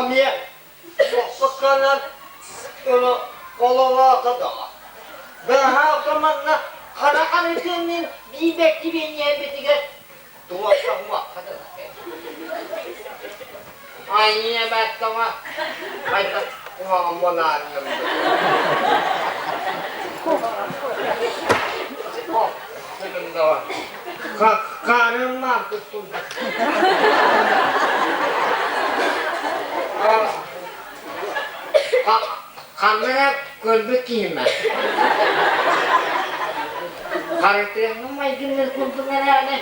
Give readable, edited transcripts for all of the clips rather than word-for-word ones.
Эмиэ уоппусканан ололоото да. Быһаалта манна хара харытыанныын биибэкки биэнньээбитигэр туохха уохха дылы. Айыы баттаҕа хайдах куһаҕан буолаарыҥ Карым туттунда. Ханна эрэ көрбүт киһим ээ. Харытыаҥҥа майгынныыр курдук эрээри,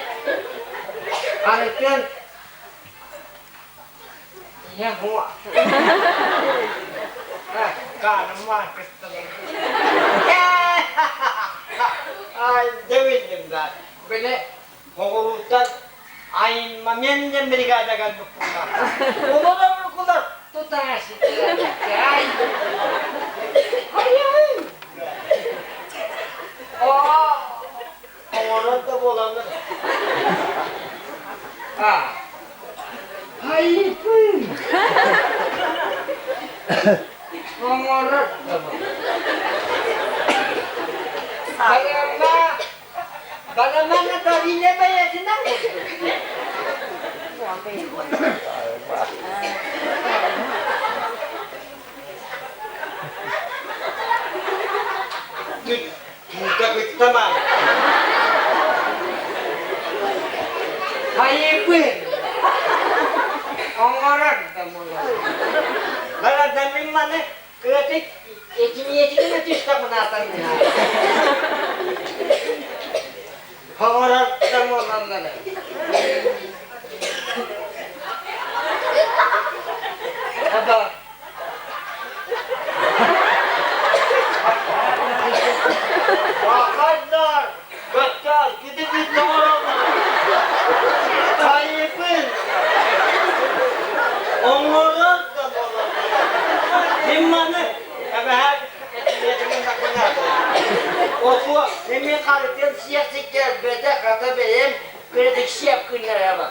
Харытыан ийэ хуа. Карым мааркысталар. Ай, дьэ биллим да. Били Хоҕурууттан Аймамен диэн бригада кэлбит Олор урукулар тутаашыттар. Ай! Оҥорор да буоланнар. Айыпын! Оҥорор да буолан. Барама Барамана Дарина бэйэтинэн Тута кыттама. Хайыбын. Оҥорор да буолар. Барадамын маны Кыратык этимиэтигин өтүстэҕинаатан Хоҥорор да буолаллара. Аба. Бахайдар, баттар, кидибит тоҥороллор. Хайыпын. Оҥорор да буолаллара. Мин маны эбэһээт Отуо эмиэ харытын сиэх сиккэрбэтэ хата бэйэм кыратык сиэп гыннарабын.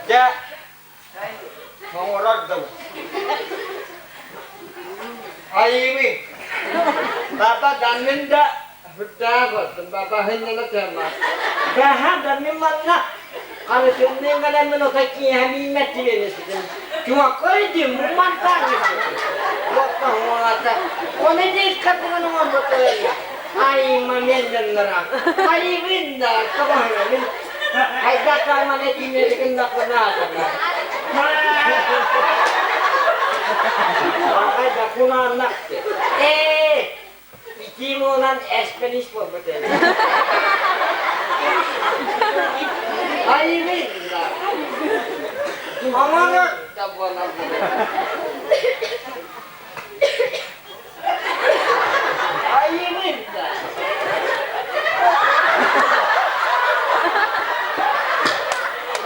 Дьэ, оҥорор да Айыыбын. Баба даннын да Үрдээх оттон баһынньана тыама. Баһа да мин манна харытынныын гэнэммин отой киэһэ мииммэт тириэнэситим. Чуоккой дим мантаан Уоттаһуолата. Оны дии катыгын оҥорбуттар. Айыма менненнара. Айыбын да табаһына мин хайдах кааман этиинэригин да кунаатана. Хайда кунааннах. Ээ Итии муҥунан эспэнис буолбут эбит. Айыбын да. Оҥорор да буолар Айыбын да.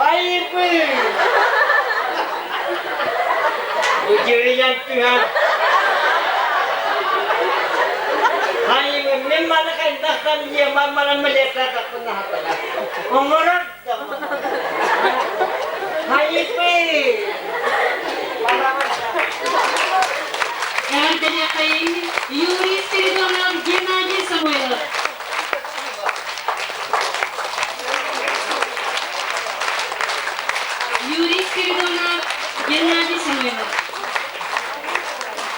Айыбын! Удивлен түһэн Хайыгын мин маны хайдахтан диэман баран милициятаппын аһатара. Оҥорор да Хайыпый! Эҕэрдэлиэххэйиҥ Юрий Спиридонов, Геннадий Самойлов. Юрий Спиридонов, Геннадий.